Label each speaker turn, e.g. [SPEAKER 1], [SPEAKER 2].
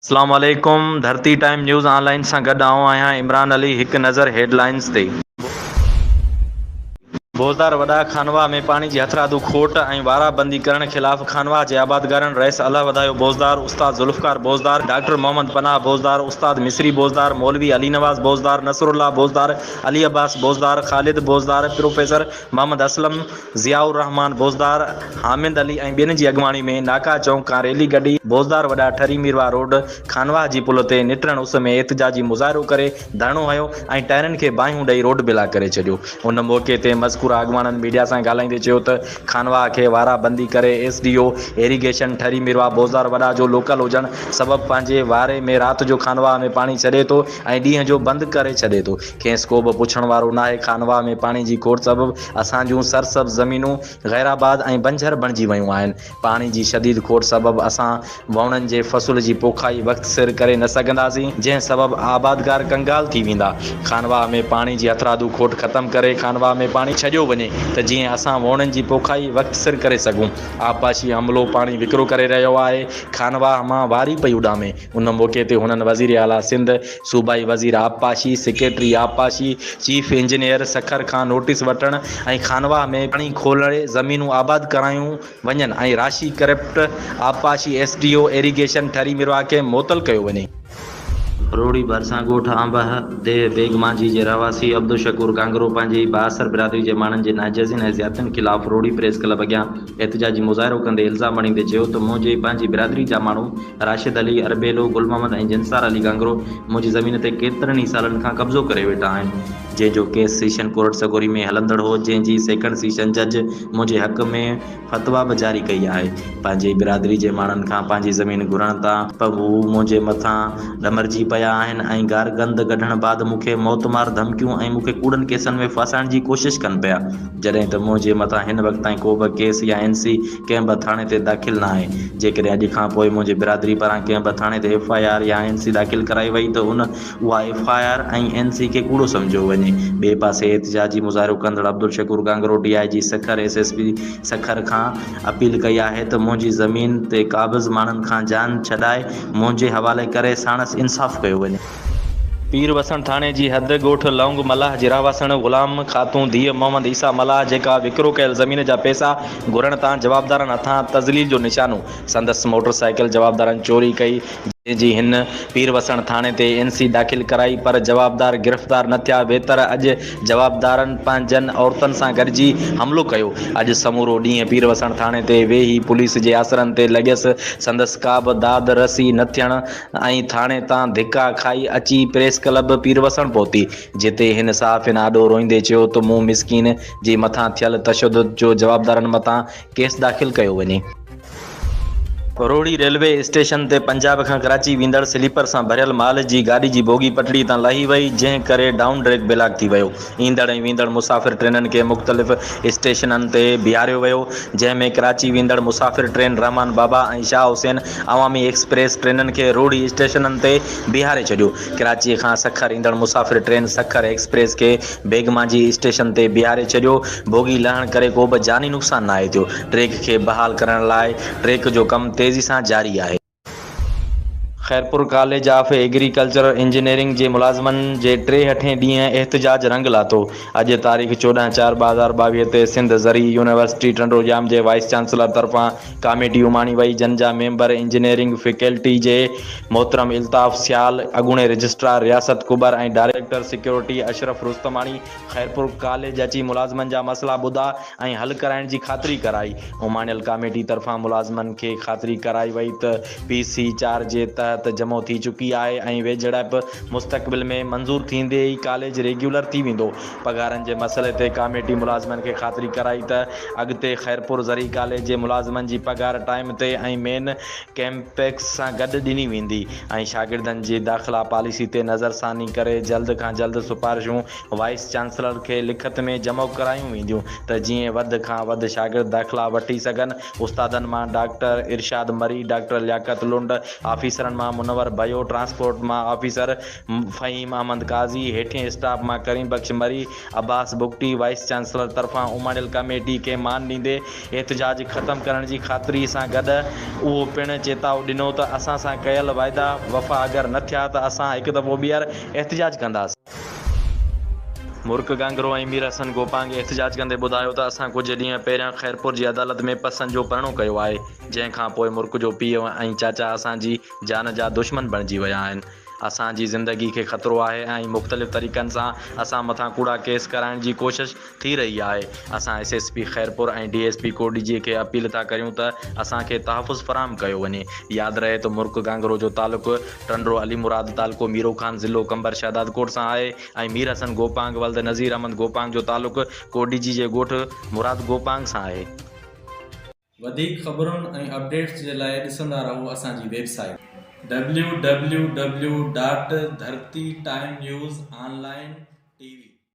[SPEAKER 1] اسلام عليڪم ڌرتي ٽائيم نيوز آن لائين سان گڏ آئون آهيان عمران علي هڪ نظر هيڊ لائنز تي. بوزدار وڏا خانواهه ۾ پاڻي جي هٿرادو کوٽ ۽ وارا بندي ڪرڻ خلاف خانواهه جي آبادگارن رئيس الله وڌايو بوزدار، استاد ذوالفقار بوزدار، ڊاڪٽر محمد پناهه بوزدار، استاد مصري بوزدار، مولوي علي نواز بوزدار، نصرالله بوزدار، علي عباس بوزدار، خالد بوزدار، پروفيسر محمد اسلم، ضياء الرحمان بوزدار، حامد علي ۽ ٻين جي اڳواڻي ۾ ناڪا چونڪ کان ريلي ڪڍي بوزدار وڏا ٺري ميرواهه روڊ خانواهه جي پل تي نٽهڻ اس ۾ احتجاجي مظاهرو ڪري ڌرڻو هنيو ۽ ٽائرن کي باهيون ڏئي روڊ بلاڪ ڪري ڇڏيو ان موقعي تي مذڪوره اڳواڻن ميڊيا سان ڳالهائيندي چيو ته خانواهه کي وارا بندي ڪري S D O irrigation Thari Mirwah Bozdar وڏا جو لوڪل هجڻ سبب پنهنجي واري ۾ رات جو خانواهه ۾ پاڻي ڇڏي ٿو ۽ ڏينهن جو بند ڪري ڇڏي ٿو کيس ڪو به پڇڻ وارو ناهي. خانواهه ۾ پاڻي جي کوٽ سبب اسان جون سرسبز زمينون غيرآباد ۽ بنجر بڻجي ويون آهن. پاڻي جي شديد کوٽ سبب اسان ووڻن جي فصل جي پوکائي وقت سر ڪري نه سگهنداسين، جنهن سبب آبادگار ڪنگال ٿي ويندا. خانواهه ۾ پاڻي جي هٿرادو کوٽ ختم ڪري خانواهه ۾ پاڻي ڇڏيو وڃي ته جيئن اسان ووڻن جي پوکائي وقت سر ڪري سگهون. آبپاشي عملو پاڻي وڪرو ڪري رهيو آهي، خانواهه مان واري پئي اڏامي. ان موقعي تي هنن وزيراعليٰ سنڌ، صوبائي وزير آبپاشي، سيڪريٽري آبپاشي، چيف انجنيئر سکر کان نوٽيس وٺڻ ۽ خانواهه ۾ پاڻي کولي زمينون آباد ڪرايون وڃن ۽ راشي ڪرپٽ آبپاشي S D O irrigation Thari Mirwah کي معطل ڪيو وڃي. روهڙي ڀرسان ڳوٺ آنبهه ديهه بيگ مانجهي جي رهواسي عبدالشڪور گانگرو پنهنجي ئي بااثر برادري جي ماڻهن جي ناجائزين ۽ زيادتين خلاف روهڙي پريس ڪلب اڳيان احتجاجي مظاهرو ڪندي الزام هڻيندي چيو ته منهنجي ئي پنهنجي برادري جا ماڻهو راشد علي اربيلو، گل محمد ۽ جنسار علي گانگرو منهنجي زمين تي ڪيترن ئي سالن کان قبضو ڪري ويٺا آهن، جنهن جو ڪيس سيشن ڪورٽ سڳوري ۾ هلندڙ هو، جنهن جي سيڪنڊ سيشن جج منهنجي حق ۾ فتويٰ به جاري ڪئي آهي. پنهنجي ئي برادري جي ماڻهن کان پنهنجي زمين گهرڻ تان به هو منهنجي مٿان ڏمرجي پيا آهن ۽ گارگند ڪڍڻ بعد مون کي موتمار ڌمڪيون ۽ مون کي ڪوڙن ڪيسن ۾ ڦاسائڻ جي ڪوشش ڪن پيا. جڏهن ته منهنجي مٿان هن وقت تائين ڪو به ڪيس يا اين سي ڪنهن به ٿاڻي تي داخل نه آهي. جيڪڏهن اڄ کان پوء منهنجي برادري پاران ڪنهن به ٿاڻي تي ايف I R يا اين سي داخل ڪرائي وئي ته ان اها F I R ۽ N C کي ڪوڙو سمجهيو وڃي. ٻئي پاسي احتجاجي مظاهرو ڪندڙ Abdul Shakoor Gangro D I G Sukkur S S P Sukkur کان اپيل ڪئي آهي ته منهنجي زمين تي قابض ماڻهن کان جان ڇڏائي منهنجي حوالي ڪري ساڻس انصاف ڪيو وڃي. پير وسڻ ٿاڻي جي حد ڳوٺ لونگ ملاح جي رهواسڻ غلام خاتون ڌيء محمد عيسيٰ ملاح جيڪا وڪرو ڪيل زمين جا پئسا گهرڻ تان جوابدارن هٿان تذليل جو نشانو سندس موٽر سائيڪل جوابدارن چوري ڪئي جنهن جي هن پير وسڻ ٿاڻي تي اين سي داخل ڪرائي پر جوابدار گرفتار نه ٿيا ويتر اڄ جوابدارن پنهنجن عورتن سان گڏجي حملو ڪيو اڄ سمورو ڏينهن پير وسڻ ٿاڻي تي ويهي پوليس جي آسرن تي لڳيس سندس ڪا به داد رسي نه ٿيڻ ۽ ٿاڻي تان ڌڪا کائي اچي پريس ڪلب پيروسڻ پهتي، جتي هن صحافين آڏو روئيندي چيو ته مون مسڪين جي مٿان ٿيل تشدد جو جوابدارن مٿان ڪيس داخل ڪيو وڃي. روهڙي ريلوي اسٽيشن تي پنجاب کان ڪراچي ويندڙ سليپر سان ڀريل مال جي گاڏي جي بوگي پٽڙي تان لهي وئي، جنهن ڪري ڊائون ٽريڪ بلاڪ ٿي ويو. ايندڙ ۽ ويندڙ مسافر ٽرينن کي مختلف اسٽيشنن تي بيهاريو ويو، جنهن ۾ ڪراچي ويندڙ مسافر ٽرين رحمان بابا ۽ شاهه حسين عوامي ايڪسپريس ٽرينن کي روهڙي اسٽيشنن تي بيهاري ڇڏيو. ڪراچيء کان سکر ايندڙ مسافر ٽرين سکر ايڪسپريس کي بيگمانجي اسٽيشن تي بيهاري ڇڏيو. بوگي لهڻ ڪري ڪو به جاني نقصان ناهي ٿيو. ٽريڪ کي بحال ڪرڻ لاء ٽريڪ جو ڪم تيزي سان جاري آهي. Khairpur college of agricultural engineering جي ملازمن جي ٽيهٺين ڏينهن احتجاج رنگ لاٿو. اڄ تاريخ 14 چار 2022 تي سنڌ زرعي يونيورسٽي ٽنڊوڄام جي وائيس چانسلر طرفان ڪاميٽي اماڻي وئي جن جا ميمبر انجنيئرنگ فيڪلٽي جي محترم الطاف سيال، اڳوڻي رجسٽرار رياست ڪٻر ۽ director security Ashraf Rustamani Khairpur college اچي ملازمن جا مسئلا ٻڌا ۽ حل ڪرائڻ جي خاطري ڪرائي. اماڻيل ڪاميٽي طرفان ملازمن کي خاطري ڪرائي وئي ته پي سي چار جي تحت جمع ٿي چڪي آهي ۽ ويجهڙائپ مستقبل ۾ منظور ٿيندي ئي ڪاليج ريگيولر ٿي ويندو. پگهارن جي مسئلي تي ڪاميٽي ملازمن کي خاطري ڪرائي ته اڳتي خيرپور زرعي ڪاليج جي ملازمن جي پگهار ٽائيم تي ۽ مين ڪيمپڪس سان گڏ ڏني ويندي ۽ شاگردن جي داخلا پاليسي تي نظرثاني ڪري جلد کان جلد سفارشون وائيس چانسلر کي لکت ۾ جمع ڪرايون وينديون ته جيئن وڌ کان وڌ شاگرد داخلا وٺي سگهن. استادن مان ڊاڪٽر ارشاد مري، ڊاڪٽر لياقت لنڊ، آفيسرن مان. مان منور ڀيو، ٽرانسپورٽ مان آفيسر فهيم احمد قاضي، هيٺين اسٽاف مان ڪريم بخش مري، عباس بگٽي وائيس چانسلر طرفان اماڻيل ڪميٽي کي مان ڏيندي احتجاج ختم ڪرڻ جي خاطري سان گڏ اهو پڻ چيتاء ڏنو ته اسان سان ڪيل واعدا وفا اگر نه ٿيا ته اسان هڪ دفعو ٻيهر احتجاج ڪنداسين. مرڪ گانگرو ۽ مير حسن گوپانگ احتجاج ڪندي ٻڌايو ته اسان ڪجهه ڏينهن پهريان خيرپور جي عدالت ۾ پسند جو پرڻو ڪيو آهي، جنهن کان پوء مرڪ جو پيء ۽ چاچا اسان جي جان جا دشمن بڻجي ويا آهن، اسان جي زندگي کي خطرو آهي ۽ مختلف طريقن سان اسان مٿان ڪوڙا ڪيس ڪرائڻ جي ڪوشش ٿي رهي آهي، اسان S S P Khairpur ۽ D S P Kotdiji کي اپيل ٿا ڪريون ته اسان کي تحفظ فراهم ڪيو وڃي. ياد رهي ته مرڪ گانگرو جو تعلق ٽنڊو علي مراد تعلقو ميرو خان ضلعو قمبر شهدادڪوٽ سان آهي ۽ مير حسن گوپانگ ولد نذير احمد گوپانگ جو تعلق ڪوٽڏيجي جي ڳوٺ مراد گوپانگ سان آهي.
[SPEAKER 2] وڌيڪ خبرن ۽ اپڊيٽس جي لاء ڏسندا رهو اسان جي website. W W W dot Dharti time news online.